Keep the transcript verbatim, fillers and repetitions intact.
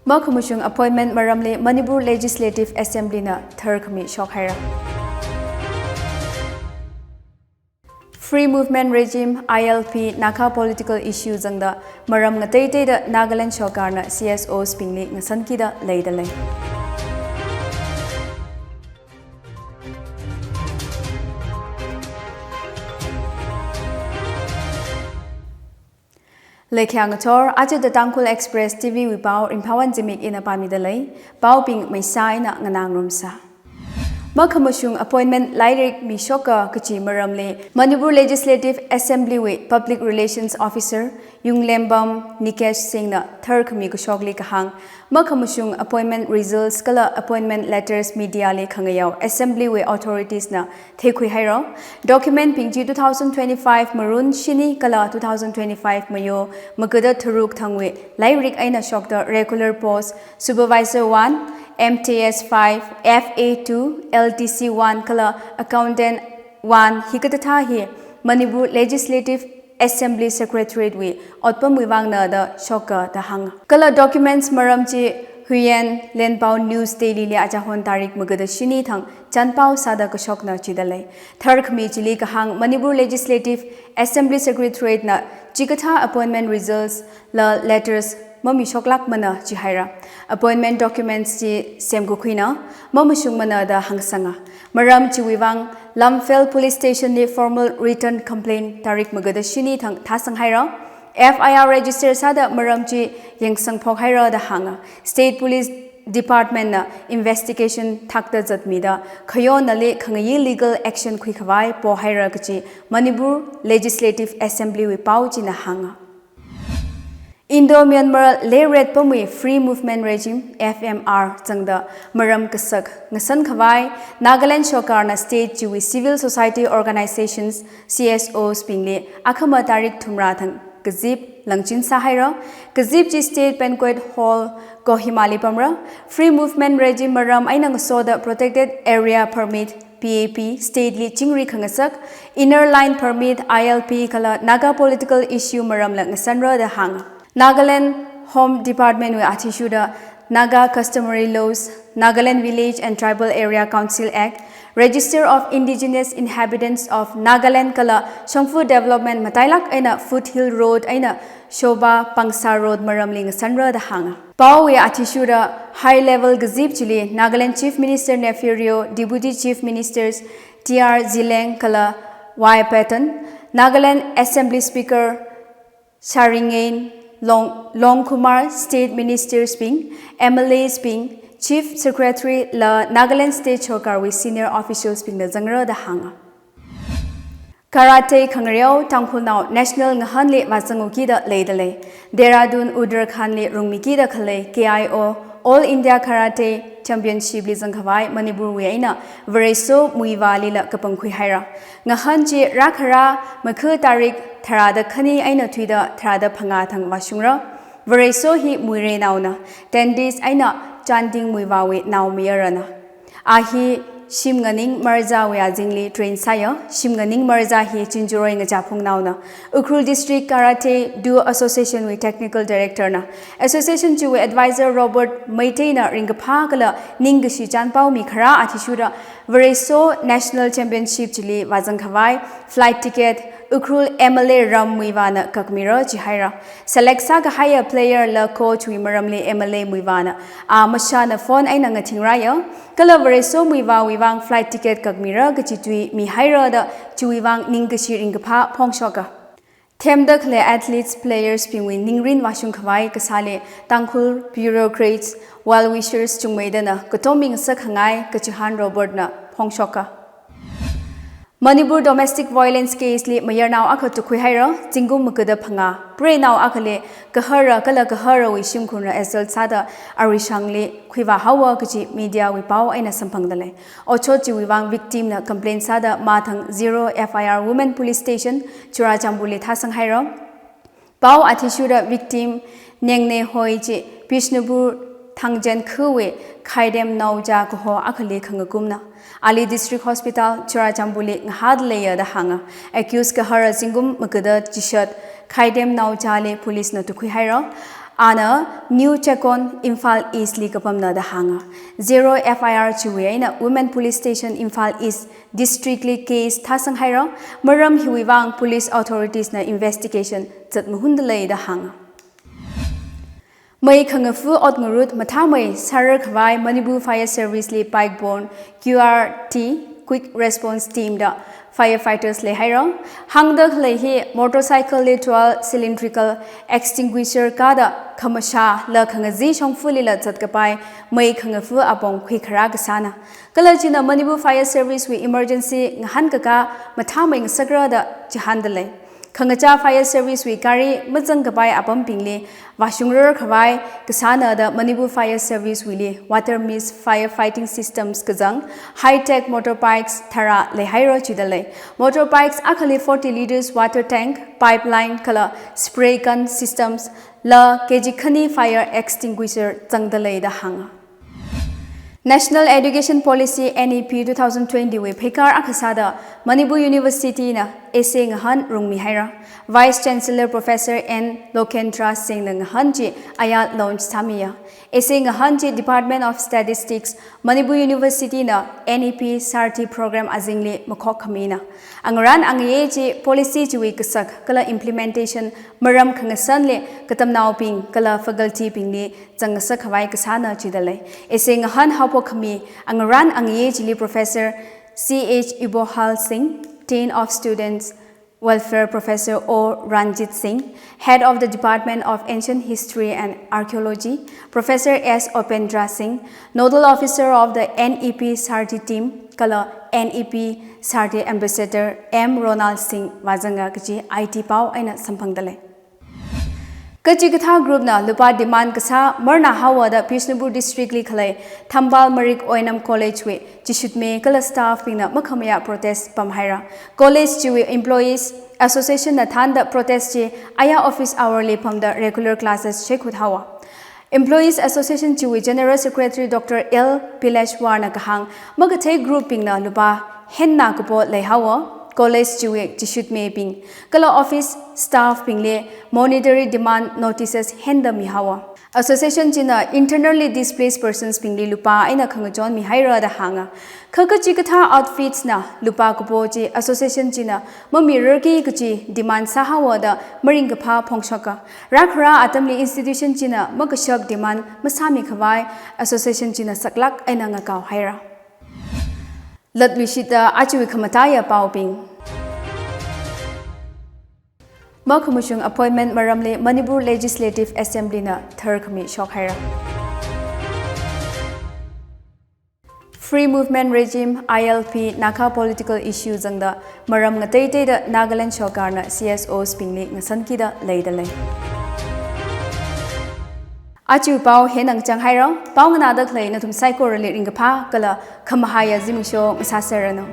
Makhamashung appointment maramli Manipur Legislative Assembly na tharkhami shokhaira. Free Movement Regime, I L P, Naga political issue zangda maram ngateiteida Nagaland sorkarna C S Os bingli ngasankida leidalei. Leikhyang achor, aja The Tangkhul Express T V wui pao, Ringphāwon Zimik ina pāmidalei, paobing maisa ina nganāngarumsa. Makhamashung appointment lairik mishoka kachi maramli Manipur Legislative Assembly wui Public Relations Officer, Yunglembam Nikesh Singh na tharkhami kashokli kahāng, makhamashung appointment results kala appointment letters media li khangayao Assembly wui authorities na theikhui haira. Document bing chi two thousand twenty-five Marun shini kala two thousand twenty-five Mayo magada tharuk thangwui lairik eina shokta regular post, Supervisor one, M T S five, F A two, L T C one kala Accountant one hikathā hi Manipur Legislative Assembly Secretariat wui otpamwui vangna da shoka da hānga. Kala documents maram chi Huiyin Lenpao News Daily li achahon tarik magada shini thang chanpao sāda kashokna chidalei. Tharkhami chili kahāng Manipur Legislative Assembly Secretariat na chikathā appointment results la letters mamishoklākmana chihaira. Appointment documents chi semkakhuina, mamashungmana da hāngsanga. Maram chiwui vang Lamphel Police Station li formal written complaint tarik magada shini thang thāsanghaira. F I R register sāda maram chi yangsangphokhaira da hānga. State Police Department na investigation thakta zatmida, khayonali khangayi legal action khuikhavai pohaira kachi Manipur Legislative Assembly wui pao china hānga. Indo-Myanmar leiret pamwui Free Movement Regime, F M R, zangda maram kasak ngasankhavai Nagaland sorkarna state chiwui civil society organizations, C S Os bingli akhama tarik thumrā thang kazip langchin sāhaira. Kazip chi State Banquet Hall, Kohima li pamra. Free Movement Regime maram eina ngasoda Protected Area Permit, P A P, state li chingri khangasak, Inner Line Permit, I L P, kala Naga political issue maramla ngasanra da hānga. Nagaland Home Department wui athishurda Naga Customary Laws, Nagaland Village and Tribal Area Council Act, Register of Indigenous Inhabitants of Nagaland kala shongfa development matailāk eina Foothill Road eina Shobha Pangsa Road maramli ngasanra da hānga. Paowui athishurda high level kazip chili Nagaland Chief Minister Neiphiu Rio, Deputy Chief Ministers T R Zeliang kala Y Patton, Nagaland Assembly Speaker Sharingain Long, Longkumar, State Ministers bing, M L As bing, Chief Secretary la Nagaland State sorkarwui senior officials bingna zangra da hānga. Karate khangareo Tangkhulnao national ngahanli vāzangu kida leidalei. Dehradun Uttarakhand li rungmi kida khalei K I O All India Karate Championship li zangkhavai Manipur wui eina Vareso Muivah lila kapangkhui haira. Ngahan chi rākhara makha tarik tharāda khani eina thuida tharāda phangā thang vāshungra. Vareso hi Muirenaona, Tendis eina Chanding Muivah wui naomayarana. A hi Shimnganing Marja wui azingli train sāya. Shimnganing Marja hi Chinchuroi Ngachāphungnaona. Ukhrul District Karate Do Association wui Technical Director na. Association chiwui Advisor Robert Meitei na ringkaphā kala ningkashi chanpao mikharā athishurda Vareso National Championship chili vāzangkhavai flight ticket Ukhrul M L A Ram Muivah na kakmira chihaira. Select sākahaiya player la coach wui maramli M L A Muivah na a mashana phone eina ngathingrāya. Kala Vareso Muivah wui vang flight ticket kakmira kachi tui mihaira da chiwui vang ningkashi ringkaphā phongshoka. Themda khalei athletes players bingwui ningrin vāshungkhavai kasāli Tangkhul bureaucrats, well wishers chungmeidana katom mi ngasakkhangai kachihān Robert na phongshoka. Manipur domestic violence case li mayarnao akha tukhui haira, zingkum makada phangā, preinao akhali kahara kala kaharawui shimkhurna assault sāda arishangli khuivā haowa kachi media wui pao eina samphangdalei. Otshot chiwui vang victim na complain sāda mathang zero F I R Women Police Station, Churachandpur li thāsang haira. Pao athishurda victim Nengne Hoi chi Bishnupur Thangjan khawui Khaidem Naocha kaho akhali khangakumna. Ali District Hospital, Churachandpur li ngahāda leiya da hānga. Accused kahara zingkum makada chishat Khaidem Naocha li police na tukhui haira. Ana New Checkon, Imphal East li kapamna da hānga. Zero F I R chiwui eina Women Police Station, Imphal East District li case thāsang haira. Maram hiwui vang police authorities na investigation zatmahunda lei da hānga. Mei khangafu ot ngarut mathāmei sārar khavai Manipur Fire Service li bike borne Q R T, Quick Response Team da firefighters leihaira. Hāngda khalei hi motorcycle li twelve cylindrical extinguisher kāda khamashā la khangazin shongfali la zatkapai mei khangafu apong khuikharā kasāna. Kala china Manipur Fire Service wui emergency ngahānkakā mathāmei ngasakra da chihānda lei. Khangachā Fire Service wui gari mazangkapai apambingli vāshungrar khavai kasāna da Manipur Fire Service wuili water mist firefighting systems kazang high-tech motorbikes tharā leihaira chida lei. Motorbikes akhali forty liters water tank, pipeline kala spray gun systems la K G khani fire extinguisher zangda lei da hānga. National Education Policy, N E P, two thousand twenty wui pheikar akha sāda Manipur University na essay ngahān rungmi haira. Vice Chancellor Professor N Lokendra Singh na ngahān chi aya launch sāmiya. Essay ngahān chi Department of Statistics, Manipur University na N E P Sarathy Program azingli makhok khamina. Angarān angayei chi policy chiwui kasak kala implementation maram khangasanli katamnaobing kala faculty bingli zangngasak khavai kasāna chida lei. Essay ngahān haophok khami angarān angayei chili Professor C H Ibohal Singh, Dean of Students Welfare, Professor O Ranjit Singh, Head of the Department of Ancient History and Archaeology, Professor S Opendra Singh, Nodal Officer of the N E P Sarathy Team kala N E P Sarathy Ambassador M Ronald Singh vāzanga kaji I T pao eina samphangda lei. Kachikathā group na lupā demand kasā marna haowa da Bishnupur District li khalei Thambal Marik Oinam College wui chishutmi kala staff bingna makhamayā protest pamhaira. College chiwui Employees Association na thānda protest chi aya office hour li pamda regular classes shaikhut haowa. Employees Association chiwui General Secretary Doctor L Pileshwar na kahāng, makathei group bingna lupā henna kapo leihaowa, college chiwui chishutmibing kala office staff bingli monetary demand notices henda mihaowa. Association china internally displaced persons bingli lupā eina khangachon mihaira da hānga. Kha kachikathā outfits na lupā kapo chi association china mamirarki kaji demand sāhaowa da maringkaphā phongshoka. Rākhara atamli institution china makashak demand masāmi khavai association china saklāk eina ngakao haira. Latluishita ajawui khamataiya paobing. Makhamashung appointment maramli Manipur Legislative Assembly na tharkhami shokhaira. Free Movement Regime, I L P, Naga political issue zangda maram ngateiteida Nagaland sorkarna C S Os bingli ngasankida leida lei. Aja pao hina ngachang haira, pao nganāda khalei nathum saikorali ringkaphā kala khamahaiya zimiksho ngasāserranu.